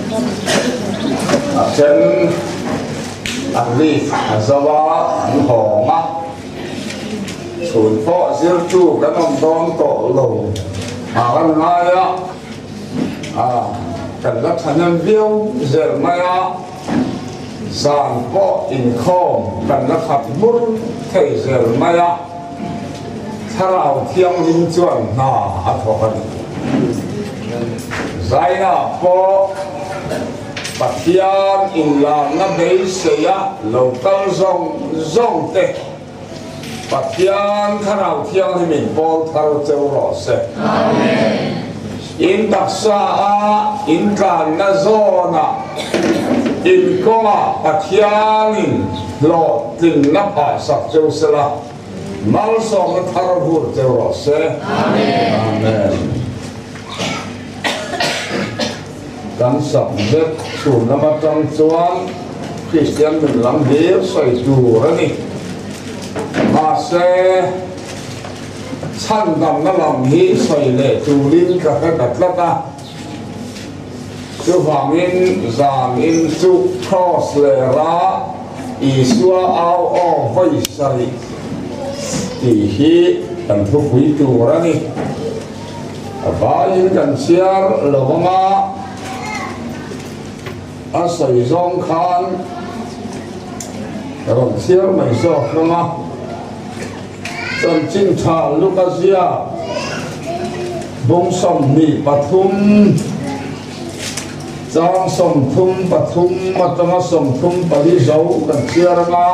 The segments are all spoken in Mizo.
A then an leave a zo a, an hawng a, chhun pawh zirtu kan awm dawn tawh lo a kan ngai a, kan la thahnem viau zel mai a, zan pawh inkhawm kan la khat hmur thei zel mai a, Thlarau Thianghlim chuan hna a thawk a ni. Zaina pawh Pathian inlarna beiseia lo kal zawng zawng te Pathian Thlarau Thianghlimin pawl thar cheu rawh se. In taksa a in tlanna zawnah in kawngah Pathianin hlawhtlinna phahsak cheu sela. Malsawmna thar vur cheu rawh se. Amen. Kan sak zet chhun lam atang chuan Kristian nun lam hlir sawi tur a ni. Mahse, chhandamna lam hi sawi leh turin ka hre ta tlat a. Chuvangin zan in chu Cross leh Ra Isua au aw vawi sarih tih hi kan thupui tur a ni. A vaiin kan chhiar lo anga a sawi zawng khan ka rawn chhiar mai zawk hlawm a. Chanchin tha Luka ziak bung 23 chang 33 atanga 34 zo kan chhiar anga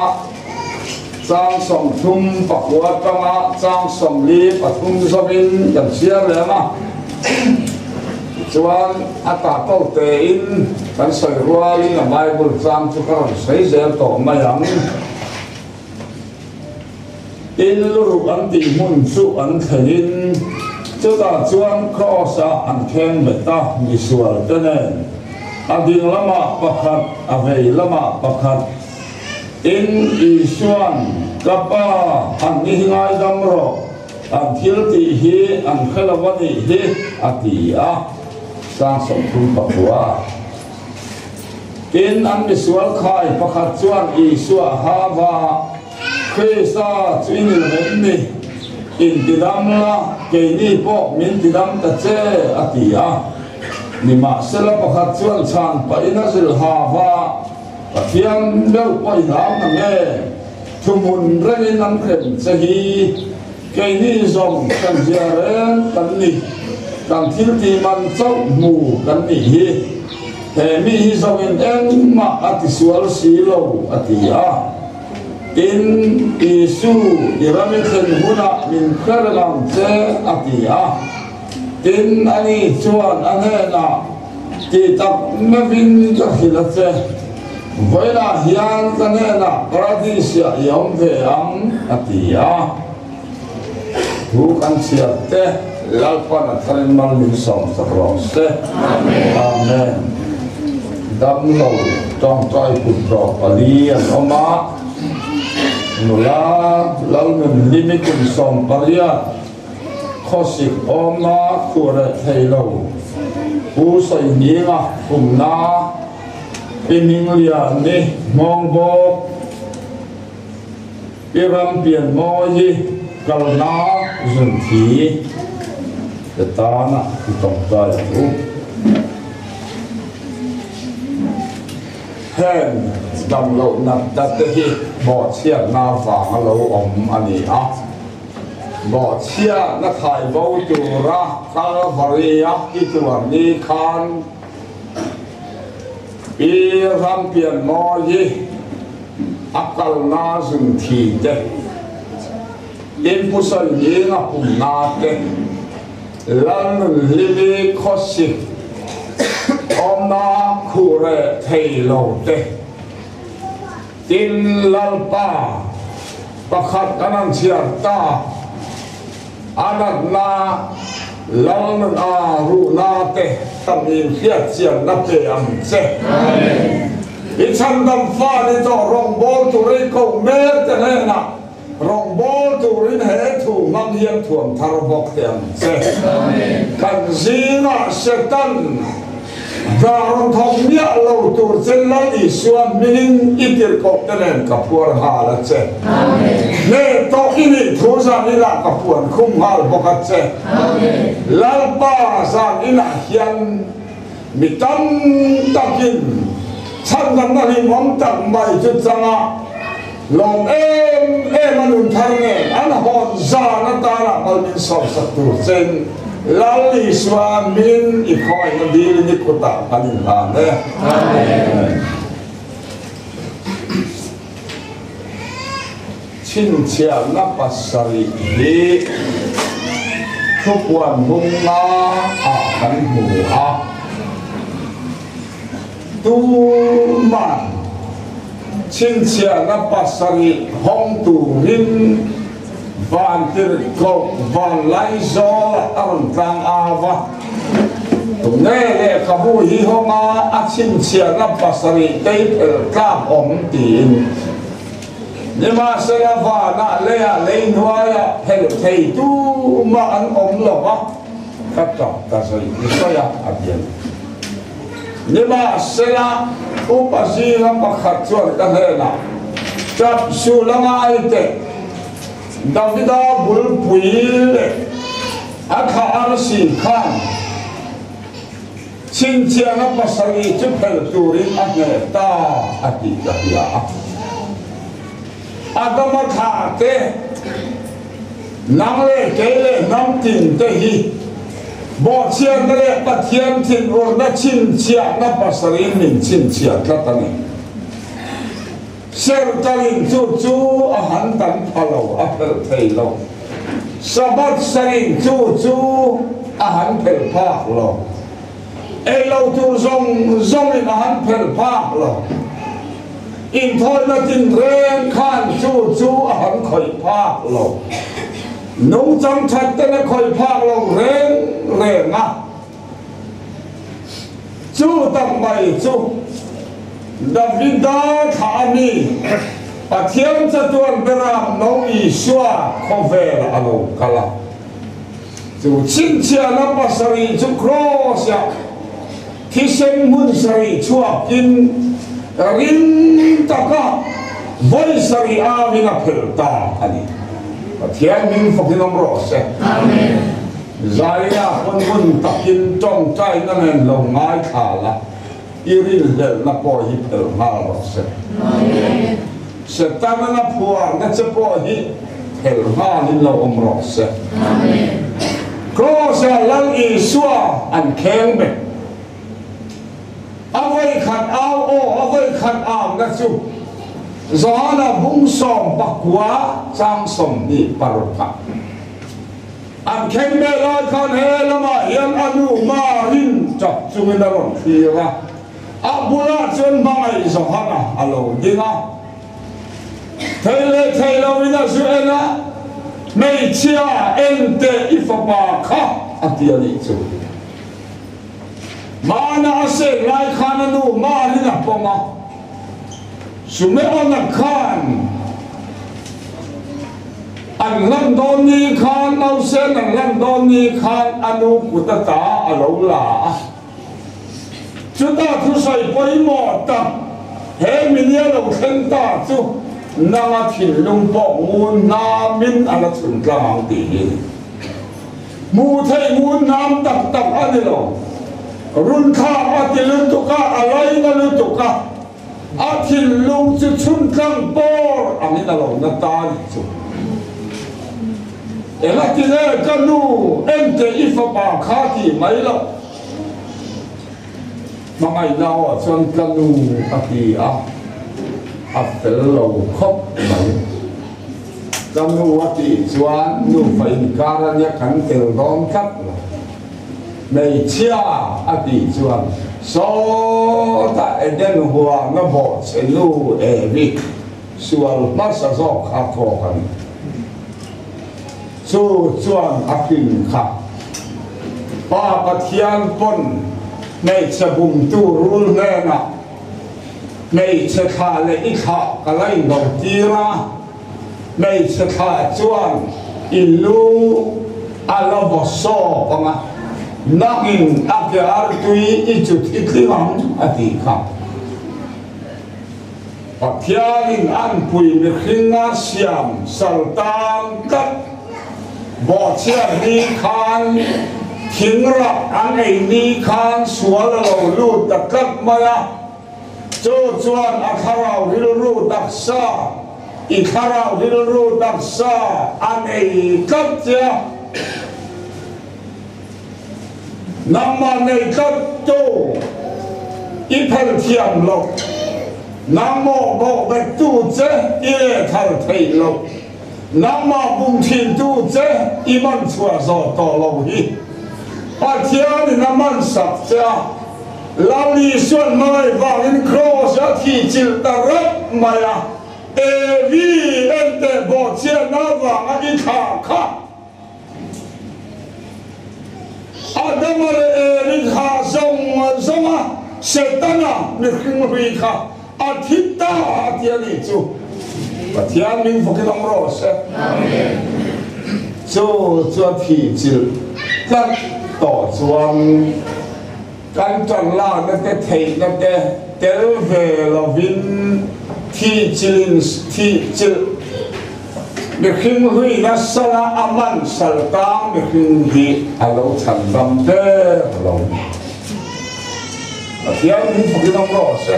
chang 39 atanga chang 43 zawin kan chhiar leh anga chuan a ta to tein kan sawi rualin a Bible chang chu ka rawn sawi zel tawh mai ang. In luruk an tih hmun chu an thlengin chutah chuan Kraws-ah an kheng bet a, misual te nen a ding lamah pakhat, a vei lamah pakhat. In Isua'n, Ka Pa, an ni hi ngaidam rawh, an thil tih hi an hre lo a nih hi, a ti a. Sang 39. Tin, an misual khai pakhat chuan Isua hava, Krista chu i ni lo em ni? Intidam la, keini pawh min tidam ta che, a ti a. Nimahsela pakhat chuan chhan pahin a zilh hava, Pathian deuh pawh i hlau na nge? Thuhmun rengin an hrem che hi, keini zawng kan zia reng kan ni, kan thil tih man chauh hmu kan nih hi. He mi hi zawngin engmah a tisual si lo, a ti a. Tin, Isu, i ram i thlen hunah min hre reng ang che, a ti a. Tin, ani chuan a hnenah, Ti tak meuhin ka hrilh a che, vawiinah hian ka hnenah Paradis-ah i awm ve ang, a ti a. Thu kan chhiar te, Lalpan a tharin mal min sawm sak rawh se. Amen. Damlo tawngtai kut rawh pali an awm a, nula Lalnunhlimi kum 18, Khawsik awmna khuh reh thei lo, Pu Sawihnginga khumna, Pi Hmingliani nghawng bawk, Pi Rampianmawi kalna zunthi te tana i tawngtai ang u. Heng damloh natna te hi bawhchhiatna vanga lo awm a ni a. Bawhchhiatna thai bo tura Kalvari-a i tuar ni khan Pi Rampianmawi a kalna zun thi te, Inpusawi hling a pumna te, Lalnunhlimi khawsik awmna khuh reh thei lo te, Tin, Lalpa pakhat kan han chhiar ta, a natna, Lalnuna ruhna te tam in hriatchianna pe ang che. I chhandam fa ni tawh rawngbâwl tur i koh mek te hnenah rawngbâwl turin he thu hmang hian thuam thar bawk teh ang che. Kan zingah Satan. Hna rawn thawk miah lo tur che Lal Isua hmingin i tirhkohte nen ka phuar nghal a che. Hneh tawh i nih thu zan inah ka puan khum nghal bawk a che. Lalpa zan inah hian mi tam takin chhandamna hlimawm tak mai chu changa lawm em em a nun thar nen an hawn zan atana mal min sawmsak tur chein Lal Isua min i khawngaihna dilin i kutah kan inhlan e. Amen. Chhinchhiahna pasarih hi thupuan bunga ah kan hmu a. Tuman chhinchhiahna pasarih hawng turin Vantirhkoh Vanlaizawla a rawn tlang au a. Tunge lehkhabu hi hawnga a chhinchhiahna pasarih tei phel tlak awm tiin. Nimahsela vanah leiah lei hnuaiah phelh thei tumah an awm lo va, ka tap ta zawih zawih a, a ti a ni. Nimahsela upa zinga pakhat chuan ka hnenah, Tap suh la ngai teh, Davida bulpui leh a thla arsi khan Chhinchhiahna pasarih chu phelh turin a hneh ta a tih ka hria a. Adama thlah te, nang leh kei leh hnam tin te hi bawhchhiatna leh Pathian thinurna chhinchhiahna pasarihin min chhinchhiah tlat a ni. Sertalin chu chu a han tam pha lo, a phelh thei lo. Sabbath sarin chu chu a han phelh phak lo. Ei lo tur zawng zawngin a han phelh phak lo. Inthawina tinreng khan chu chu a han khawih phak lo. Nungchang that ten a khawih phak lo reng reng a. Chu tak mai chu Davida thlah a ni. Pathian chatuan beram no Isua khawvelah a lo kal a. Chu chhinchhiahna pasarih chu Kraws-ah thisen hmun sarih chhuakin ring taka vawi sarih angin a phelh ta a ni. Pathian hming fakin awm rawh se. Amen. Zaia pawn hun takin tawngtaina nen lo ngaithla la, i rinhlelhna pawh hi phelh nghal rawh se. Setana phuarna che pawh hi phelh nghalin lo awm rawh se. Kraws-ah Lal Isua an kheng bet. A vawikhat au aw, a vawikhat auna chu Johana bung 19 chang 26. An khen ve lai khan he lamah hian a nu Marin tap chungin a rawn thlir a, a bulah chuan hmangaih Johana a lo ding a. Thei leh thei loin a zu en a, Hmeichhia, en teh i fapa kha, a ti a nih chu. Hmana a sek lai khan a nu Marin a pawm a, Sumeona khan An hlan dawn ni khan nausen an hlan dawn ni khan a nu kut ata a lo la a. Chutah thusawi pawimawh tak he minia lo thleng ta chu nanga thinlung pawh ngun hnamin a la chhun tlang ang tih hi a ni. Hmuh theih ngun hnam tak tak a ni lo. Runthlak a ti lutuk a, a laina lutuk a. A thinlung chu chhuntlang bawr angin a lo na ta nih chu. Eng ti nge ka nu ente i fapa kha tih mai loh? Hmangaihna aw chuan ka nu a ti a, a fel lo khawp mai. Ka nu a tih chuan nufa inkar a nia kan tel dawn tlat lo. Hmeichhia a tih chuan sawtah Eden huana bawhchhe nu Evi sual hmasa zawk kha kawk a ni. Chu chuan a hrin kha. Pa Pathian pawn hmeichhe bumtu rul hnenah hmeichhe thlah leh i thlah ka la indotir a. Hmeichhe thlah chuan i lu a la vaw sawp ang a. Nangin a ke artui i chu thi tling ang, a tih kha. Pathianin anpui mihringa siam sal tan tlat bawhchhiat ni khan thingrah an ei ni khan sual a lo lut ta tlat mai a, chu chuan a thlarau rilru taksa, i thlarau rilru taksa a nei tlat che a. Nangmah nei tlat tu i phel thiam loh, nangmawh bawk bet tu che i lehthal theih loh, nangmah bum thin tu che i man chhuah zawh tawh lo hi Pathianin a man sak che a, Lal Isuan hmangaih vangin Kraws a thih chilh ta rap mai a, Evi enteh bawhchiatna avanga i thlah kha. Adama leh Evi kha zawng zawnga Setana mihring hlui kha a thi ta a ti a nih chu. Pathian min fakin awm rawh se. Chu chu a thih chilh tlat tawh chuan kan tan lakna te theihna te tel ve lovin thih chilhin thih chilh mihring hlui nasa la a man sal tang mihring hi a lo chhan dam der lo. Pathian min fakin awm rawh se.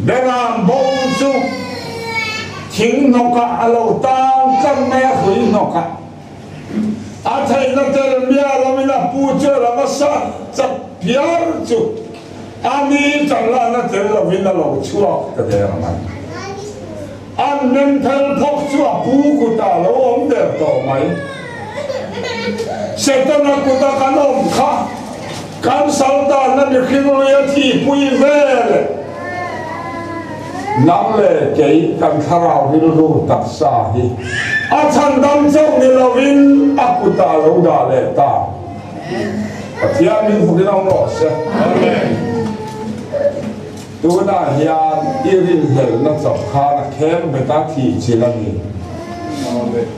Beram bo chu thing hnawkah a lo tang tlat mai a hlui hnawkah. A theihna tel miah loin a pu chu a lam a sat chak phiar chu a ni chanlahna tel loin a lo chhuak ta der mai. An nem phel phawk chu a pu kutah a lo awm der tawh mai. Setana kuta kan awm kha kan saltanna mihring lui a thihpui vel e. Nang leh kei kan thlarau rilru taksa hi a chhandam chauh ni lovin a kutah a lo dah leh ta. Pathian min fukin awm rawh se. Tunah hian i rinhlelhna chawp khan a khem bet a thih chilh a ni.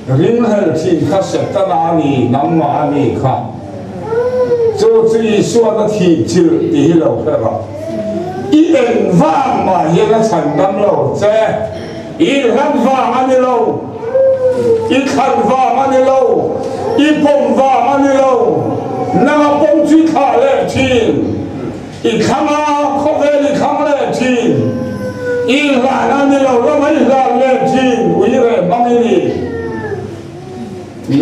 Rinhlelh thin kha Setana a ni, nangmah a ni kha. Chu chu Isuan a thih chilh tih hi lo hre rawh. I eng vang mah hian a chhan dam lo che. I hlan vang a ni lo. I thlan vang a ni lo. I pawm vang a ni lo. Nang a pawm chu i thlah leh thin. I thlang a, khawvel i thlang leh thin. I hlan a ni lo ram a i hlan leh thin. Ui reh hmang i ni.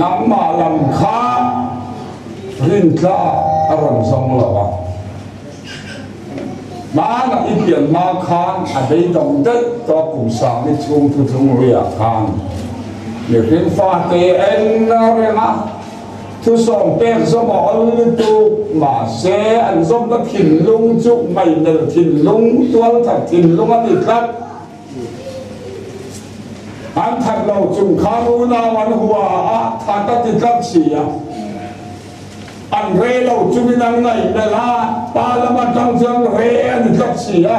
Nangmah lam kha rintla a rawn zawng lo a. Hmanah i pian hma khan a beidawng daih tawh a kum sangni chhung thuthlung ruiah khan mihring fate en a reng a, thusawm pek zawm a awl lutuk, mahse an zawmna thinlung chu ngaihmel thinlung, tualthat thinlung a ni tlat. An that lo chung khan unau an hua a, that a ti tlat si a. An re lo chungin an ngaihmelh a, pa lam atang chuan re a ni tlat si a.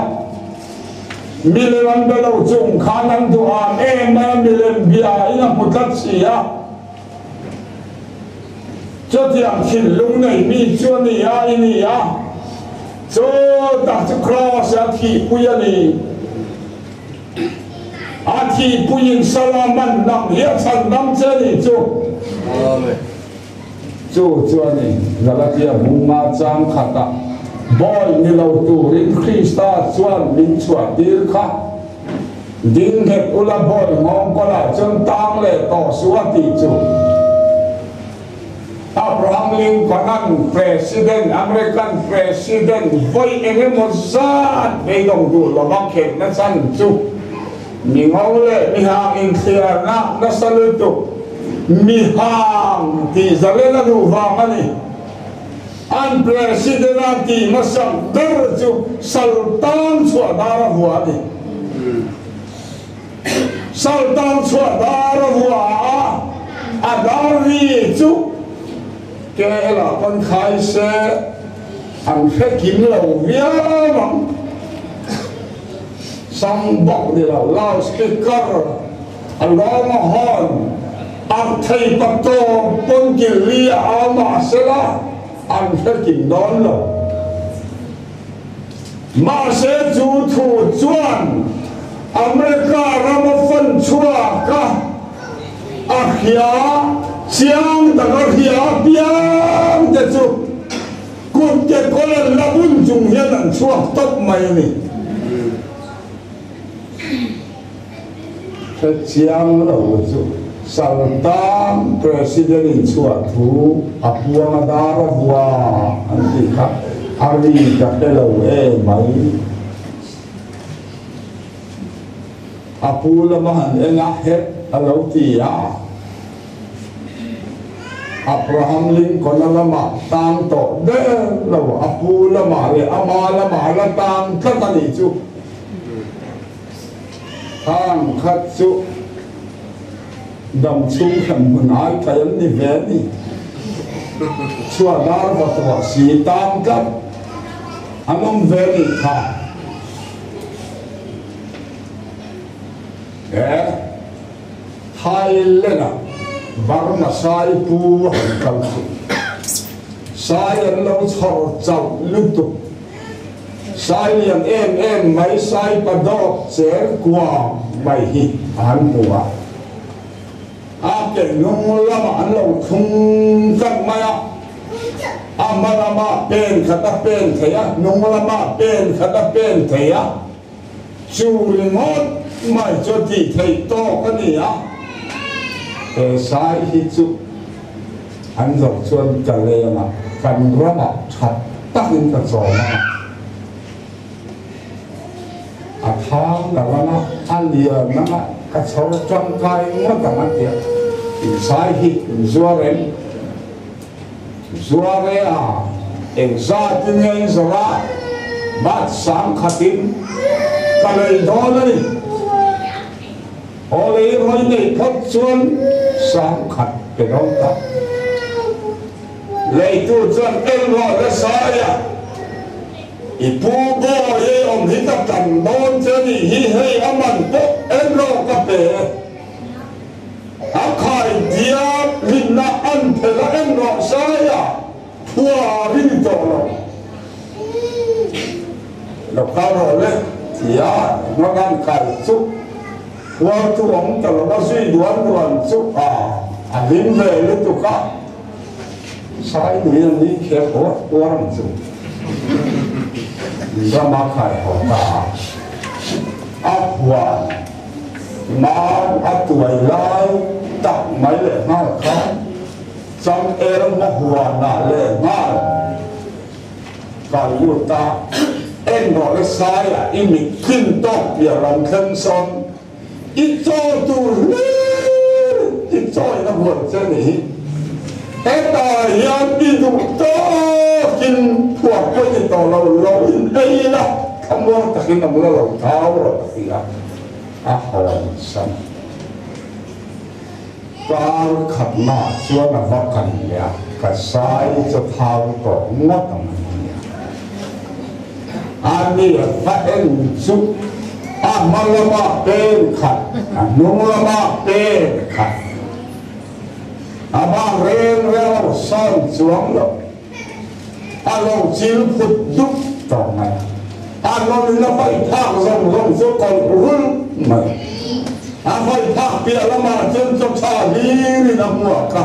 Milem an be lo chung khan an duham em mai a, milem bia in a hmu tlat si a. Chutiang thinlung nei mi chu a ni a, i ni a. Chu tak chu Kraws a thihpui a ni. A thihpuiin sala man dang hi a chhan dang che a nih chu. Chu chu a ni, Galatia bunga chang khatah bawi ni lo turin Krista chuan min chhuah tir kha. Ding nghet ula bawi nghawng kawlah chuan tang leh tawh suh a tih chu. Abraham Lincoln-a'n President, American President, vawi eng emaw zat beidawng duh lova khelhna chan chu mi ngo leh mi hang inthliarna nasa lutuk, mi hang tih zalen a duh vang a ni. An President-a tih hmasak ber chu Saltan chhuah dar a vuah a ni. Saltan chhuah dar a vuah a, a dar ri chu KL ah pawn khai se an hre kim lo viau ang. Sam bawk ni lo, loudspeaker a lawm a hawn, arthei pa tawp pawn kil li a au mah se la. an hre kim dawn lo. Mahse chu thu chuan America rama fan chhuak a, a hria chiang tak a hria apiang te chu kut ke kawl an la bun chung hian an chhuak tawp mai a ni. Hre chiang lo chu Saltan President in chhuah thu a puang a dar a vua an tih kha a ri ka hre lo e mai. A pu lama han en a het a lo ti a. Abraham Lincoln-a lamah tang tawh der lo, a pu lamah leh ama lamah la tang tlat a nih chu. Hang khat chu dam chhung hrem hmun ai tlai an ni ve a ni. Chhuah dar va tuah si tang tlat an awm ve a nih kha. He Thailand-ah Burma sai pu a han kal chu sai an lo chhawr chauh lutuk. Sai lian em em mai sai padawp cher kua mai hi a han hmu a, a ke hnung lamah an lo thlung tlat mai a, a hma lamah pen khat a pen thei a, hnung lamah pen khat a pen thei a, chu ringawt mai chu a tih theih tawk a ni a, he sai hi chu. An zawh chuan ka leng a, kan ramah tha takin ka chawm ang a. A thang ka ram a, a lian ang a, ka chhawr tangkai ngawt ang a ti a. Insai hi inzuar em? Zuar e a, engzatin nge in zawrh a? Bat sangkhatin ka lei dawn a ni. Aw lei rawi nei phawt chuan sangkhat pe dawn ta. Leitu chuan en rawh le Saia, i pu bawi ei awm hi ka tam dawn che a nih hi, hei a man pawh en rawh ka pe. A khai diak rinna an phelh a en rawh Saia, phua rin tawh lo. Lo kal rawh le tia hmakan kai chu hualtu awm ta lo a zui duan duan chu a a hlim ve lutuk a, sai lui an ni kher huar huar ang chu rama khai haw ta a, a huan mau a tuai lai tak mai leh nghal khan changel hma huanah leh nghal. Kan lut a, en rawh le Saia i mit thin tawk piah lam thleng sawn i chaw tur hlir i chawina huan che ni hi. Hetah hian i duh tawkin phuah pawh i ni tawh lo, lo in ei la thlamuang takin ang la lo thau rawh ka ti a, a hawn san. Kar khatnaah chuan a va kan leh a, ka sai chu thau tawh ngawt ang a ti a. A ni a va en chu a hma lamah pen khat, a hnung lamah pen khat. A bak reng reng a lo sawn chuang lo. A lo chil phut dup tawh mai. A nawlin a vaih phak zawng zawng chu kawlh rulh mai. A vaih phak piah lamah chuan chaw tha hlirin a hmuak a,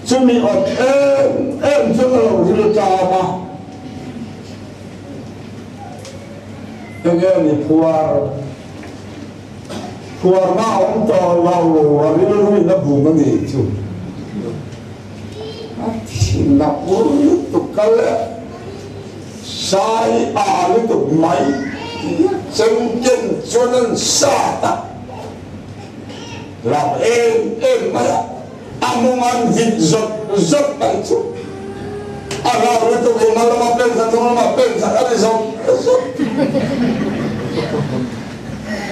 chumi awt em em chuan a lo ril tlam a. Enge ni phuar? Phuarna a awm tawh lo, a rilruin a bum a nih chu. A thin a ur lutuk a le, sai a lutuk mai chem ken chuan an sat a, lam em em mai a, a mawng an vit zawt zawt mai chu a rau lutuk in a lama pen khat hnung lama pen khat a ni zawt zawt.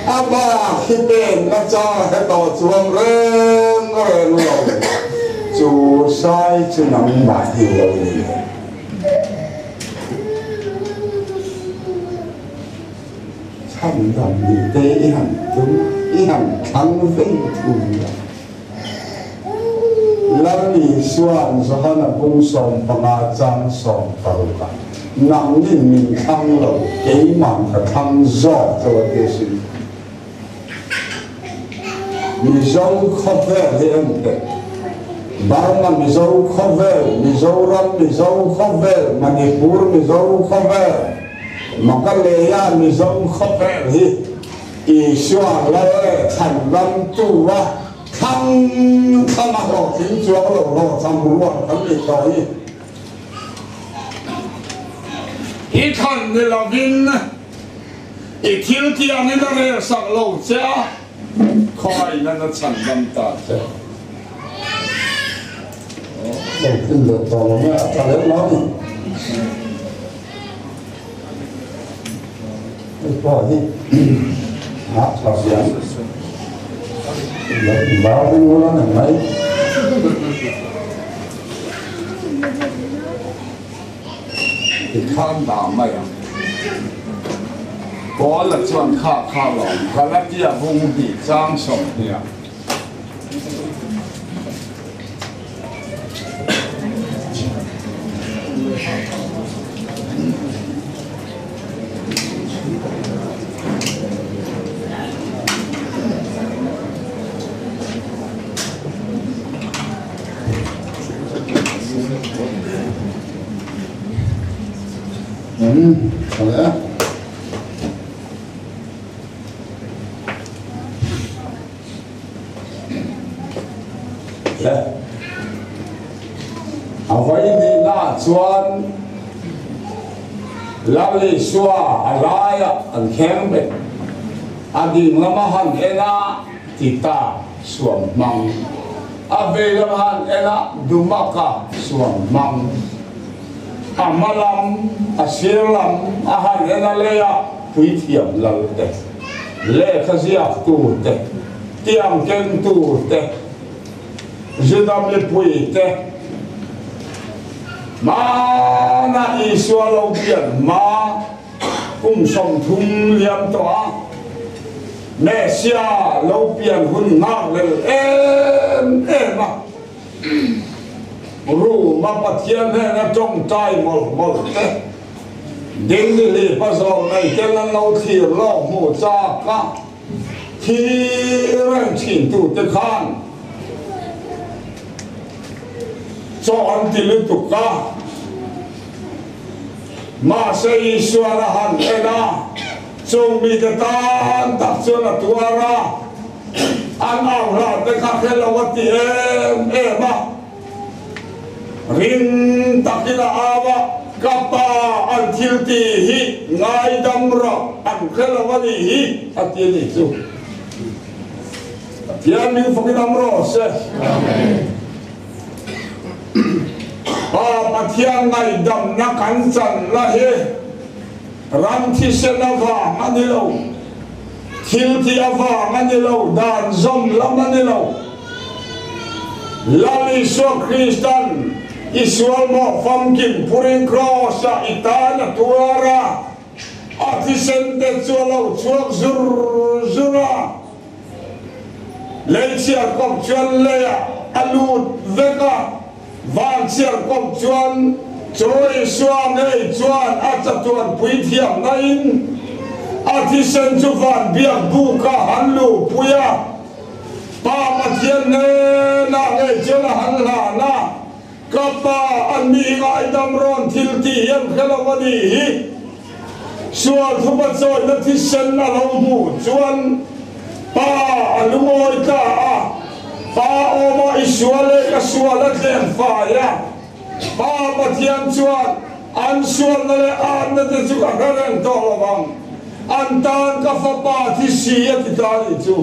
A bak hi pen na cha he tawh chuang reng reng lo chu sai chu nangmah hi lo ni e. Chhan dam ni te i han tum i han thlang vei thung a. Lal Isua'n Johana bung 15 chang 16 ah, Nangnin min thlang lo, keimah ka thlang zawk chauh a ti a sin. Mizo khawvel hi en teh. Burma Mizo khawvel, Mizoram Mizo khawvel, Manipur Mizo khawvel, Maghalaya Mizo khawvel hi Isua Lal leh Chhandamtu a thlang thlang a hlawhtling chuang lo hlawhchham rual kan nih tawh hi. I thlan ni lovin i thil tiangin a rel sak lo che a, khawiin a na chhandam ta che. Lo thil leh tawh lo mai a tha lem lo a ni. Hei pawh hi a tha hian lo invar ring ula ni mai. I khan dah mai ang. Paula chuan kha kha lawm Galatia bung hnih chang 20 ah. A vawihnihnaah chuan Lal Isua a laiah an kheng bet. A ding lama han en a, Tita suam hmang. A vei lama han en a, Dumaka suam hmang. A hma lam, a sir lam a han en a leiah Puithiam Lal te, lehkha ziaktu te, tiang kengtu te, Juda mipui te, hmana Isua lo pian hma kum 30 liam tawh a Messia lo pian hun nghak lel em em a, Ruma Pathian hnena tawngtai mawlh mawlh te, Dingdihlipa zawm nei ten an lo thlir lawk hmuh chak a, Thi reng thin tute khan chaw an ti lutuk a, mahse Isuan a han en a, chung mite tan tak chuan a tuar a, an au hla te kha hre lo a ti em em a. Ring takin a au a, Ka pa, an thil ti hi ngaidam rawh, an hre lo a nih hi, a ti a nih chu. Pathian min fakin am rawh se. Pa Pathian ngaihdamna kan chan la hi ram thisen avang a ni lo, thil ti avang a ni lo, dan zawm lam a ni lo. Lal Isua Kristan i sual mawh famkim phurin Kraws-ah i tan a tuar a, a thisen te chu a lo chhuak zur zur a, lei chhiarkawp chuan leiah a lut vek a, van chhiarkawp chuan chu Isua ngei chuan a chatuan puithiamna in a thisen chu van biak bukah han luhpui a. Pa Pathian hnenah ngei chuan a han hlan a, Ka pa, an mi ngaidam rawn thil tih hi an hre lo a nih hi. Sual thupa chawina thisen a lo hmuh chuan Pa a lungawi ta a, Pa awma i sual e ka sual a tlem fai a. Pa Pathian chuan an sualna leh atna te chu ka hre reng tawh lo vang, an tan ka fapa thi si a ti ta a nih chu.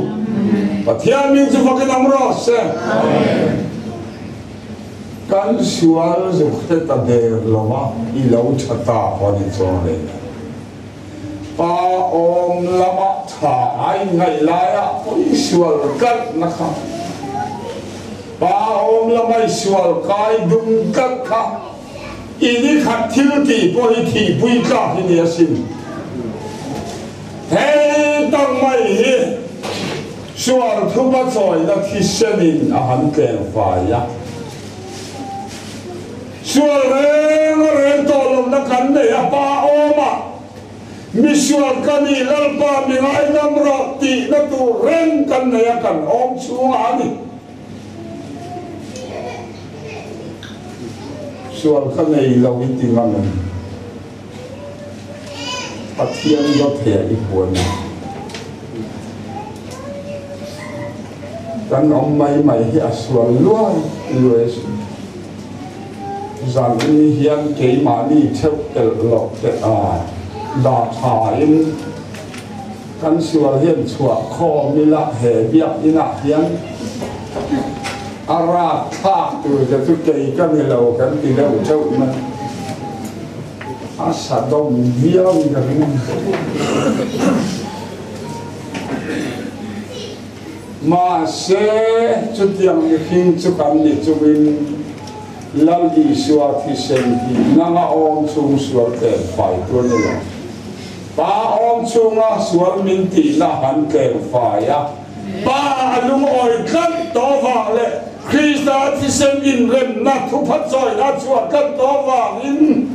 Pathian ming chu fakin awm rawh se. Kan sual zuk hre ta der lo va, i lo tha ta pawh a ni chuang hle mai. Pa awm lama tha ai ngaih laia pawi sual tlat na kha. Pa awm lama i sual kai dum tlat kha i ni khat thil tih pawh hi thihpui tlak hi ni asin. Hei tak mai hi sual thupa chawina thisenin a han tleng fai a. Sual reng a rel tawh lohna kan nei a, Pa awmah misual ka ni, Lalpa mi ngaidam rawh tihna tur reng kan nei a, kan awm chhungah a ni. Sual ka nei lo i ti ngam em? Pathian dawt he i puan a. Kan awm mai mai hi a sual luai luai a sin. Zan ni hian keimahni theuh telh loh teh a dah tha in kan sual hian chhuah khawm ila he biakinn ah hian a rat thlak tur te chu kei ka ni lo kan ti deuh theuh mai. A sa dawm viau in ka ring. Mahse, chutiang mihring chu kan ni chungin Lal Isua thisen hi nanga awm chung sual tlem fai tu a ni lo. Pa awm chunga sual min tihna han tlem fai a. Pa a lungawi tlat tawh vang leh Krista thisen inremna thupha chawina chhuah tlat tawh vangin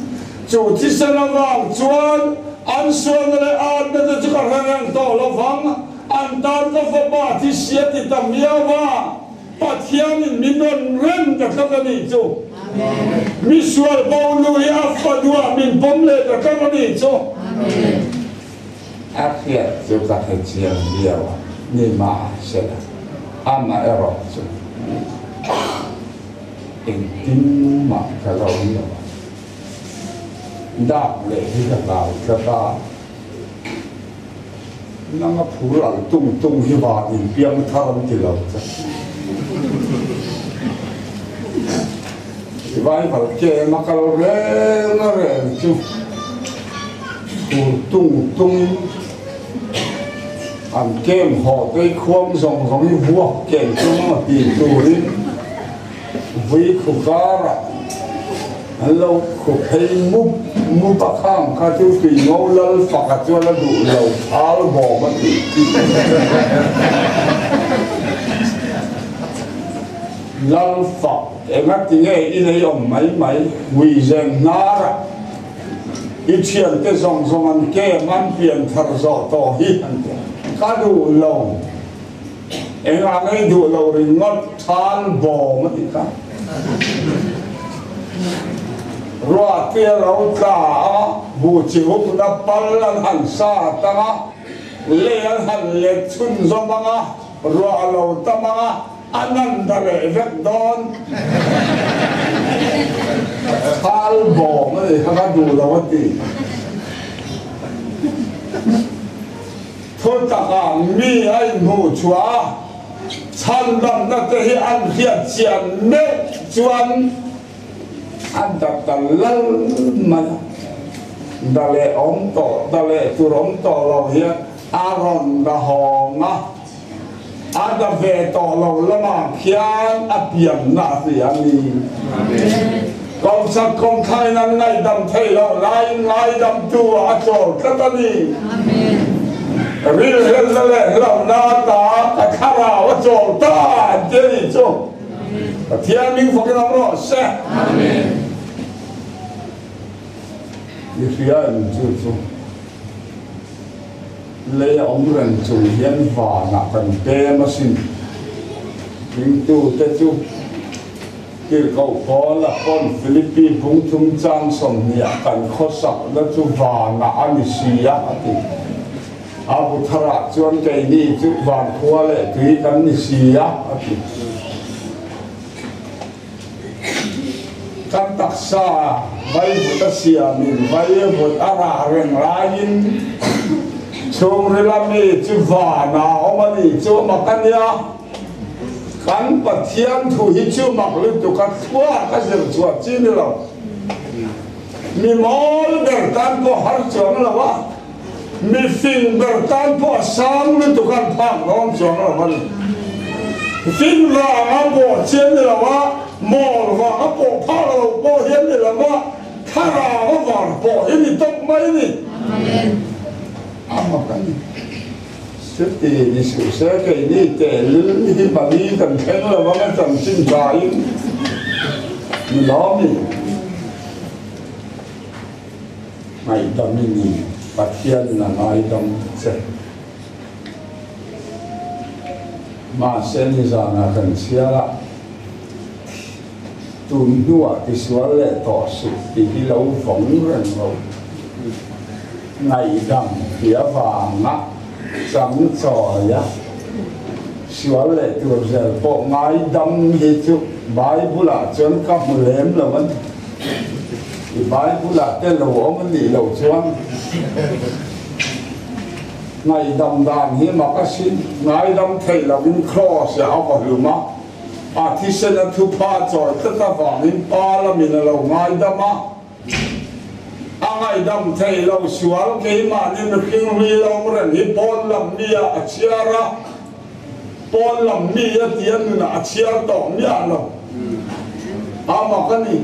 chu thisen avang chuan an sualna leh atna te chu ka hre reng tawh lo vang. An tan ka fapa thi sia ti ta miau a, Pathianin min rawn rem ta tlat a nih chu. Misual bo nu hi a fanuah min pawm leh ta tlat a nih chu. A hriat chu ka hre chiang viau a, ni mahsela amaherawh chu engtin mah ka lo ni lo a, dak leh hi ka hlau tlat a. Nanga phur al tung tung hi van in piang thar an ti lo che. Revival kem a kal reng a reng chu phur tung tung in an kem haw te i khuang zawng zawng i vuak kem chung a ti turin Vui khu karah an lo khu phei mup mup a, khang kha chu Tuingo lal faka chuan a duh lo thal bawm a ti. Lal fak enga tinge i nei awm mai mai vui zeng hnarah i thiante zawng zawng an kem an pian thar zawh tawh hi an ti a, ka duh lo. Engah ngei duh lo ringawt thal bawm a ti kha. Ruahte a lo tla a, buh chi hukna pal an han sa tang a, lei an han let chhunzawm ang a, ruah a lo tam ang a, a nan da leh vek dawn. Thal bawm a ni kha ka duh lo a ti. Thu takah mi a inhmuh chhuah a, chhandamna te hi an hriat chian meuh chuan a dat ta lal mai a. Da leh awm tawh, da leh tur awm tawh lo hian a rawn da hawng a, a da ve tawh lo lamah khian a pianna a hria a ni. Kawmsak kawmthlain an ngaihdam theih loh laiin ngaidamtu ah a chawl tlat a ni. Rilhelna leh hlauhna ata ka thlarau a chawl ta an ti a nih chu. Pathian ming fakin awm rawh se. I hria em chu chu lei a awm reng chung hian vanah kan pem asin. Ringtute chu. Tirhkoh Paul a pawn Philippi bung chungchang 20 ah kan khawsakna chu vanah a ni si a, a ti. A bu tharah chuan keini chu van khua leh tui kan ni si a, a ti. Kan taksa vaivut a siamin vaivut a rah reng laiin chhungril a mi chu vanah a awm a ni chu a mak a nia. Kan Pathian thu hi chu mak lutuk a thluak a zir chhuah chi ni lo. Mi mawl ber tan pawh har chuang lo a, mi fing ber tan pawh a sang lutuk an phak dawn chuang lo a ni. Fing vanga pawh chian ni lo a, mawl vanga pawh phak lo pawh hian ni lo a, thlarau a var pawh hi ni tawp mai a ni. A mak a ni. Chuti ni suh se, keini tehlul hi mali kan thleng lo ang a chanchin thain ni lawm i. Ngaihdam i ni, Pathianin a ngaidam che. Mahse nizanah kan chhiar a, tun hnuah tisual leh tawh suh tih hi lo vawng reng lo. Ngaihdam ti avanga chang chawia sual leh tur zel pawh ngaidam hi chu Bible-ah chuan ka hmu lem lo a ni. I Bible-ah te lo awm a nih loh chuan ngaihdam dan hi mak a sin. Ngaidam theih loin Kraws-ah a va hlum a, a thisen a thupha chawi tlat avangin Pa lamin a lo ngaidam a. A ngaihdam theih lo sual keimahni mihring hlui lo reng hi pawn lam mi ah a chhiar a, pawn lam mi a ti a nunah a chhiar tawh miah lo. A mak a ni.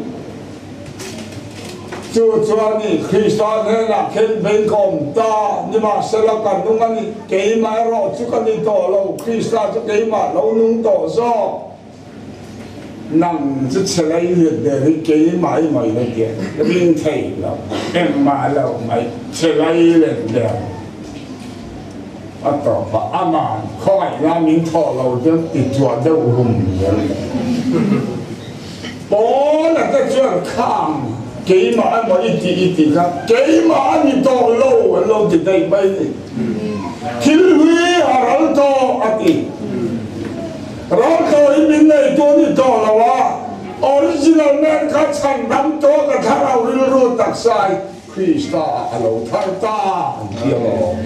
Chu chuan i Krista hnenah khen phei ka awm ta, nimahsela ka nung a ni, keimah erawh chu ka ni tawh lo, Krista chu keimah lo nung tawh zawk. Nang chu chhe lei let der hi keimah i mai la tia ring thei lo, engmah lo mai chhe lei let der a tawp a, aman khawngaihna min thawh lo chuan ti chuah deuh hum zel mai. Paula te chuan khang keimah emaw i tih i tih kha keimah a ni tawh lo an lo ti daih mai ni. Thil hlui a ral tawh a ti. Ral tawh hi min nei tu ni tawh lo a, original man kha chhan dam tawh ka thlarau rilru taksa hi Krista ah a lo thar ta an ti alawm.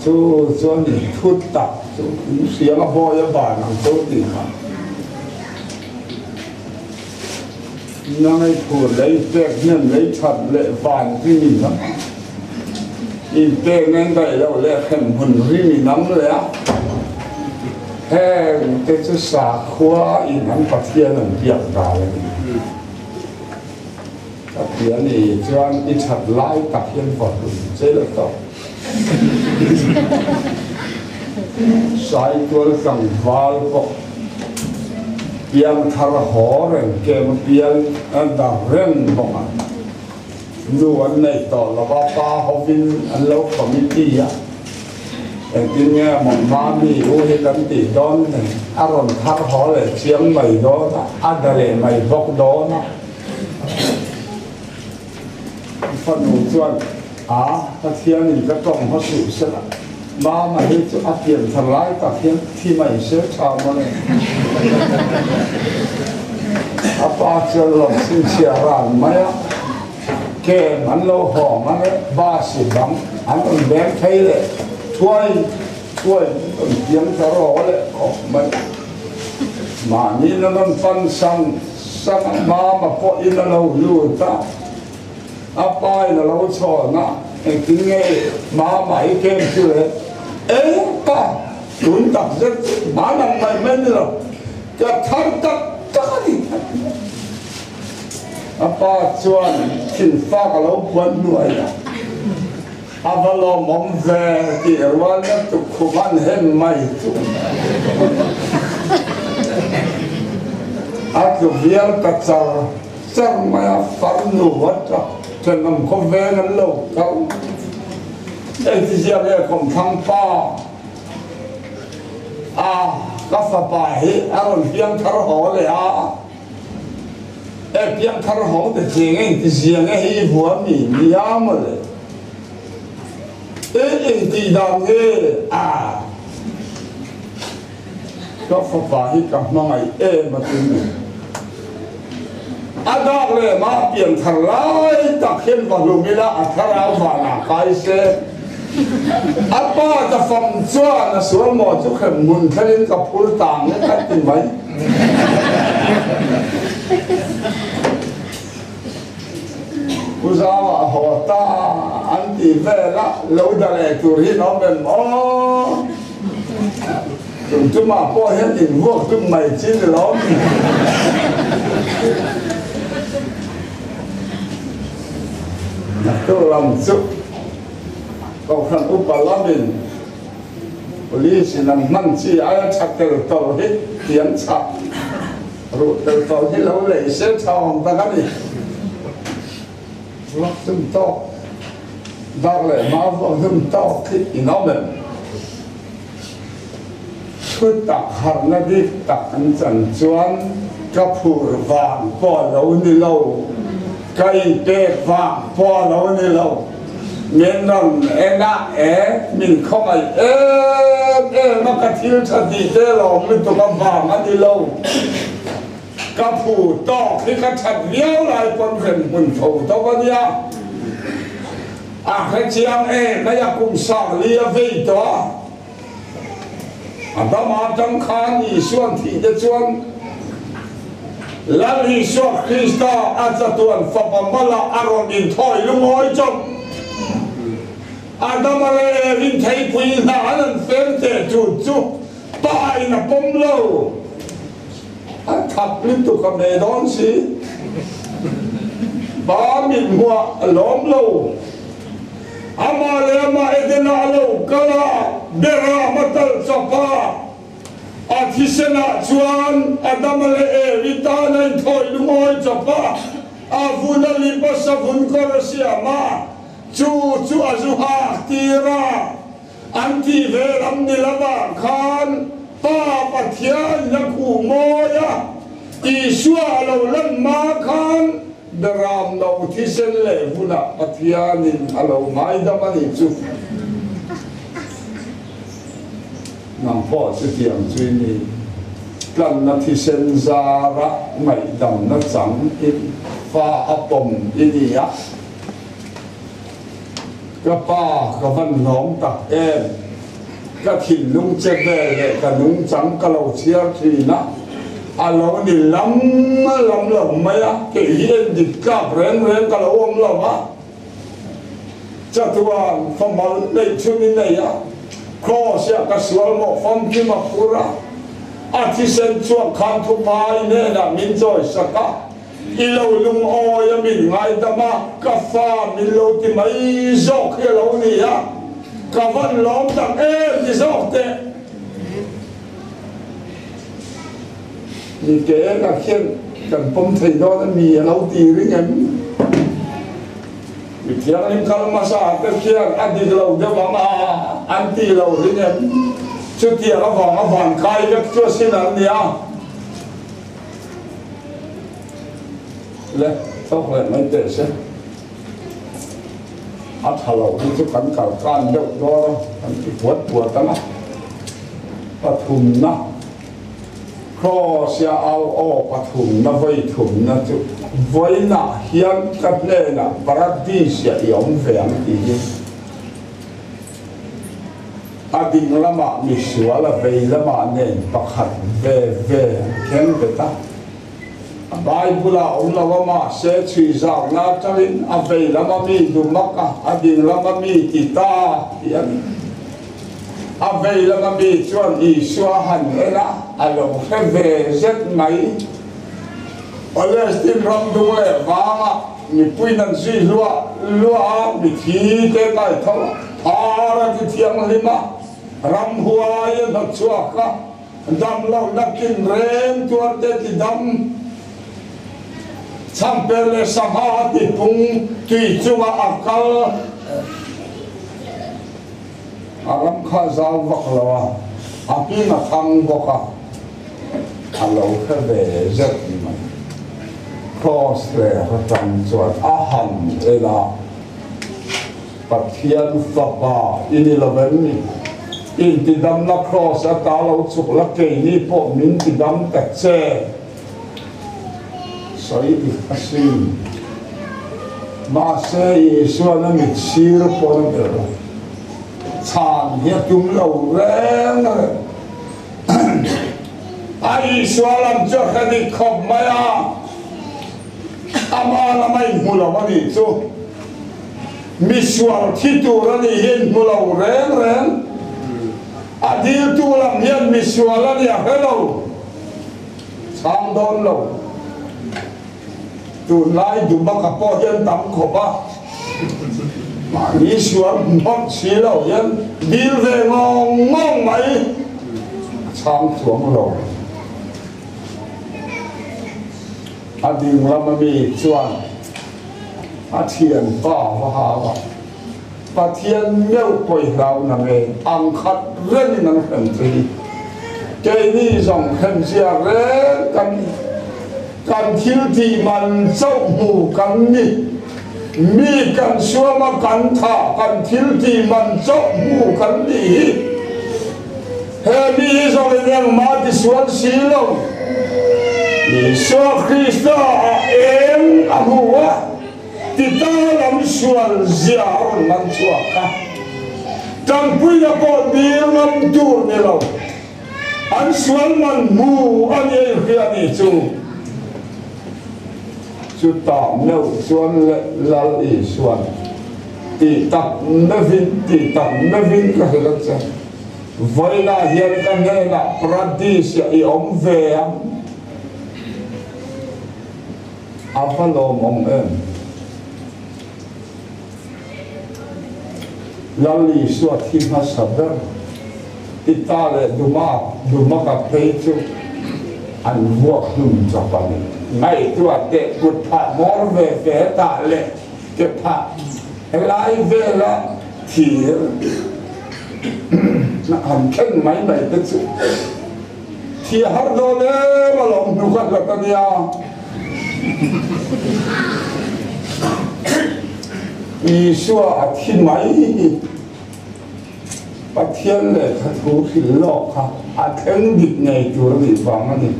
Chu chuan in thu tak chu in hria a bawi a ban ang chu tih kha. Nangei phur lei pek hnem lei that leh van rim in am a, in pek nen daih loh leh hremhmun rim in am leh a, heng te chu sakhua in an Pathian an biak dal a ni. Ka ti a ni chuan i that lai tak hian vawhlum che la tawh. Saitual tlangval pawh piangthar haw reng kem a pial a dar reng bawk a. Nu an neih tawh lo va, pa hovin an lo committee a. Engtin nge maw mami u hi kan tih dawn ni? A rawn thar haw leh chiang mai dawn a, a da leh mai bawk dawn a. Fanu chuan, A, Pathianin ka tawng hma suh se la, Mama hi chu a pian thar lai tak hian thi mai se tha mawle. A pa chuan lawm chhinchhiah ran mai a, kem an lo hawng a le, bus i bang an rawn beng phei leh thuai thuai an rawn piang ta rawh leh khawp mai. Mahni na rawn pan sang sang a, Mama pawhin a lo lut a, a pa in a lo chhawn a, engtin nge Mama hi kem chu le? Eng pa tun tak zet chu hma lang mai mai ni lo, ka thar tak tak a ni a ti a. A pa chuan thilfak a lo puan hnuai a. A va lawmawm ve tih rual na tukkhum an hem mai chu a tlu vial ta char char mai a, farnu a tap thenawm khawvel an lo kal. Engtizia nge kawmthlang pa a ka fapa hi a rawn piang thar haw leh a. E piangthar ho te cheng a intizia nge hi i hua mi nia mawle. E intih dan nge a ka fapa hi ka hmangaih em a tin ni. A dak leh mah piangthar lai tak hian va hlum ila a thlarau vanah kai se. A pa ka fam chuan a sual maw chu hrem hmun thlengin ka phur tang nge ka ti mai. Pu Zau a haw ta an ti vel a, lo da leh tur hi an awm em aw? Tum tumah pawh hian invuak tum mai chi ni lo mi? Naktuk lam chu Kohhran upa lamin Police in an hman chi aia tha tel tawlh hi ti an chah. Ruh tel tawlh hi lo lei se tha awm tak a ni. Vuak hlum tawk, dar leh hma vuak hlum tawk khi in awm em? Thu tak harhna dik tak an chan chuan ka phur vang pawh a lo ni lo, ka inpek vang pawh a lo ni lo, min rawn en a e, min khawngaih em em a, ka thil tha tih te lawm lutuk avang a ni lo. Ka phu tawk hi ka that viau lai pawn hrem hmun tho tho a nia. A hre chiang em mai a kum sang li a vei tawh a. A dam atang khan Isuan thih te chuan Lal Isua Krista a chatuan fapa mala a rawn inthawi lungawi chawp. Adama leh Evin theipui hna an an fem teh tut chu Pa in a pawm lo. A thak lutuk a hme dawn si. Pa mit hmuah a lawm lo. Amah leh amah Eden-ah a lo kal a, Beram a talh chawp a. A thisenah chuan Adama leh Evi tan a inthawi lungawi chawp a, a vun a lip a savun kawr a siam a, chu chu a zu hak tir a. An tih ve lam ni lamah khan Pa Pathian la khuh mawi a, Isua a lo lan hma khan Beram no thisen leh hunah Pathianin a lo ngaidam a nih chu. Nang pawh chutiang chu i ni. Tlanna thisen zara ngaihdamna chang in fa a pawm i ni a. Ka pa ka van hlawm tak em? Ka thinlung che vel leh ka nungchang ka lo chhiar thin a, a lo ni lam lam lo mai a, kei hi en dik tlak reng reng ka lo awm lo a. Chatuan famal neih chhun i nei a, Kraws hian ka sual mawh famkim a phur a, a thisen chhuak khan thupai hnenah min chawisak a. I lo lungawi a min ngaidam a, ka fa min lo ti mai zawk hi a lo ni a, ka van lawm tak em ti zawk teh. Mi ke ka khian kan pawm thei dawn a mi a lo ti ring em? Mi thianghlim kal hmasa te khian a dik lo deuh ang a an ti lo ring em? Chutiang avanga van kai vek chu a sin an nia. Le thawk leh mai teh se. A tha lo hi chu kan kal kan deuh dawn a, kan ti puat puat ang a. Pathumna, Kraws-ia au aw pathumna vawi thumna chu vawiinah hian ka hnenah Paradis-ah i awm ve ang tih hi. A ding lamah misual a vei lamah nen pakhat ve ve an keng bet a. A Bible ah awm lo a mahse chhui zauhna atangin a vei lama mi dumak a, a ding lama mi ti ta tih a ni. A vei lama mi chuan Isua han en a, a lo hre ve zet mai. Palestine ram dung leh vangah mipuiin an zui hluah hluah a, mithi te kai tho a, phar a ti thianghlim a, ramhuai a hnawtchhuak a, damlohna tinreng tuar te ti dam, chhamper leh sangha a ti pung tui chungah a kal. A ram kha zau vak lo a, a hming a thang bawk a, a lo hre ve zet mai. Kraws leh atang chuan a han en a, Pathian Fapa i ni lo em ni? Intidamna kraws ata lo chhuk la, keini pawh min tidam ta che. Sawi dik a sin. Mahse Isuan a mit sir pawn a belh a, chhan hi a tum lo reng reng. A Isua lam chu a hre dik khawp mai a, ama lama inhmu lo a nih chu. Misual thi tur a nih hi a inhmu lo reng reng. A diltu lam hian misual a nih a hre lo. Chhang dawn lo. Tunlai Dubaka pawh hian tam khawp a, mahni sual hmawlh si lo hian dil ve ngawng ngawng mai a chhang chuang lo. A ding lama mi chuan. A thianpa va hau a, Pathian meuh pawi hlau na nge ang khat rengin an hrem che hi. Keini zawng hremzia reng kan ni. Kan thil tih man chauh hmu kan ni. Mi kan suam a kan thah kan thil tih man chauh hmu kan nih hi. He mi hi zawng in engmah tisual si lo. Isua Krista ah eng a hmu a, tita lam sual zia a rawn lan chhuak a. Tanpuina pawh dil ngam tur ni lo. An sual man hmu a ni ei hria ni chu. Chutah meuh chuan le Lal Isuan tih tak meuhin tih tak meuhin ka hrilh a che. Vawiinah hian ka hnenah Paradis-ah i awm ve ang. A va lawmawm em? Lal Isua thi hmasa ber Tita leh Duma, Dumaka phei chu an vuak hlum chawp a ni. Ngaihtuah teh kut phah hmawr ve ve tah leh ke phah helai vela thir han thleng mai mai te chu thi har dawn em alawm hnu kha hlat a nia. Isua a thi mai hi Pathian lehkha thu hrilh lawk kha a thleng dik ngei tur a nih vang a ni.